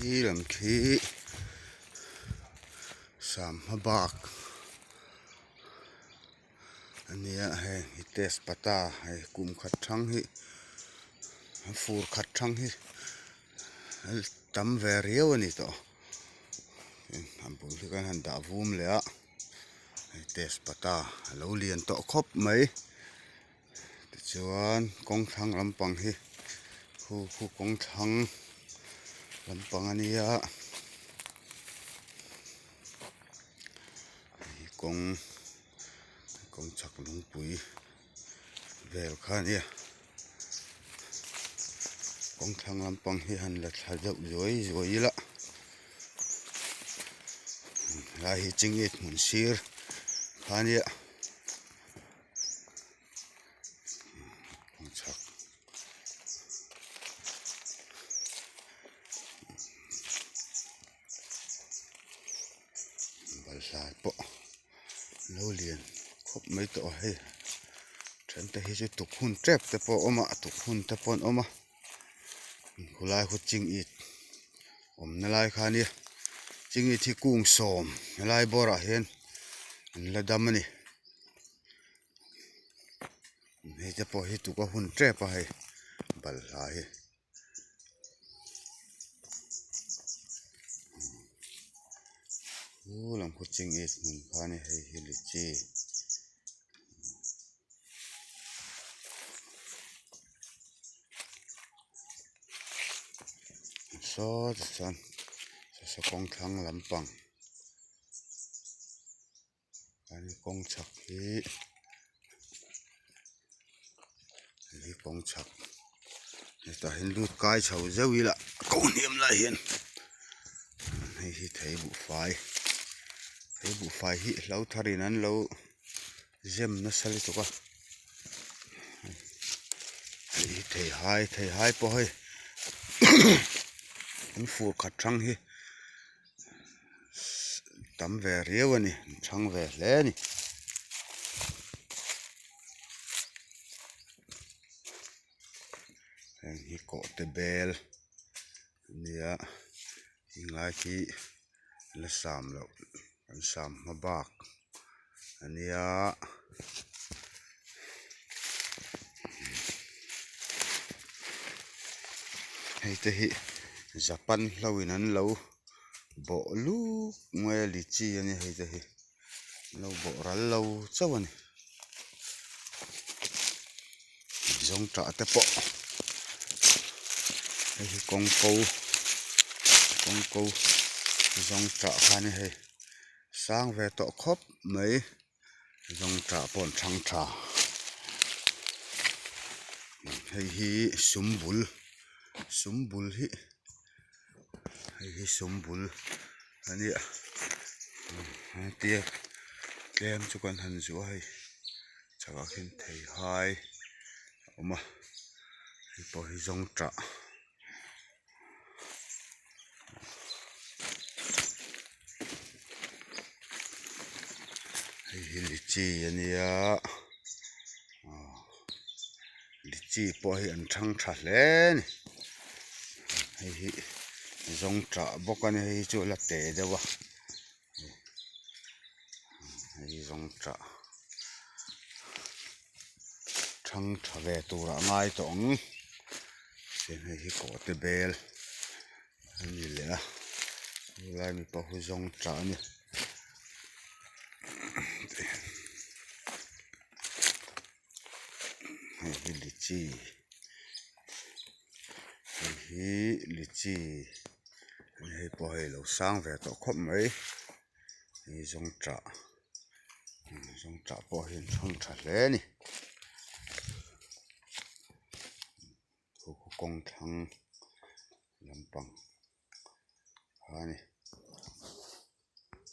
Khi lam khi sam hma bak a nia heng hi test pata hei kum khat thang hi fur khat thang hi tam ve riau a ni tawh a bul hi kan han dah vum leh a hei test pata a lo lian tawh khawp mai. Tichuan kawng thlang lampang hi khu khu kawng thlang lampang a nia hei kawng kawng chhak lungpui vel kha a nia kawng thlang lampang hi han la thla deuh zuai zuai ila helai hi chingit hmun sir kha a nia. Chhak balhla pawh lo lian khawp mai tawh a hei then te hi chu tuk hun tep te pawh a awm a tuk hun te pawh an awm a khulai khu chingit awmna lai kha a nia chingit hi kung sawm helai bawrah hian an la dam a ni. Hei te pawh hi tuk a hun tep a hei balhla hi. Chu lam khu ching it hmun kha a ni hei hi lichi. Saw tichuan saw kawng thlang lampang. An kawng chhak hi hei kawng chhak hetah hian lut kai chho zeuh ila ko hniam lai hian hei hi thei buhfai thei buhfai hi hlo thar in an lo zem nasa lutuk a hei hi theihai theihai pawh hei an fur khat thang hi. Tam ve riau a ni an chhang ve hle a ni. Heng hi kawhte bel a nia tinglai khi la sam loh an sam hma bak a nia. Hei te hi japan hlo in an lo bawh luk mai a lichi a nia hei te hi an lo bawh ral lo chauh a ni zawngtah te pawh hei hi kawng ko kawng ko zawngtah kha a ni hei sang ve tawh khawp mai. Zawngṭah pawh an ṭhang ṭha hei hi sumbul sumbul hi hei hi sumbul a nia hetia tlem chu kan han zuah a hei chhakah khian theihai a awm a hei pawh hi zawngṭah. Hei hi lichi a nia aw lichi pawh hi an thang tha hle a ni hei hi zawngṭah bawk a ni hei hi chu a la te deuh a hei hi zawngṭah thang tha ve turah a ngai tawh ang chuan hei hi kawhte bel a ni leh a helai mipa ho zawng tah a ni hei hi lichi hei hi lichi hei pawh hei a lo sang ve tawh khawp mai hei zawng tah. Zawngṭah pawh hi an chhung ṭha hle a ni kawng thlang lampang kha a ni.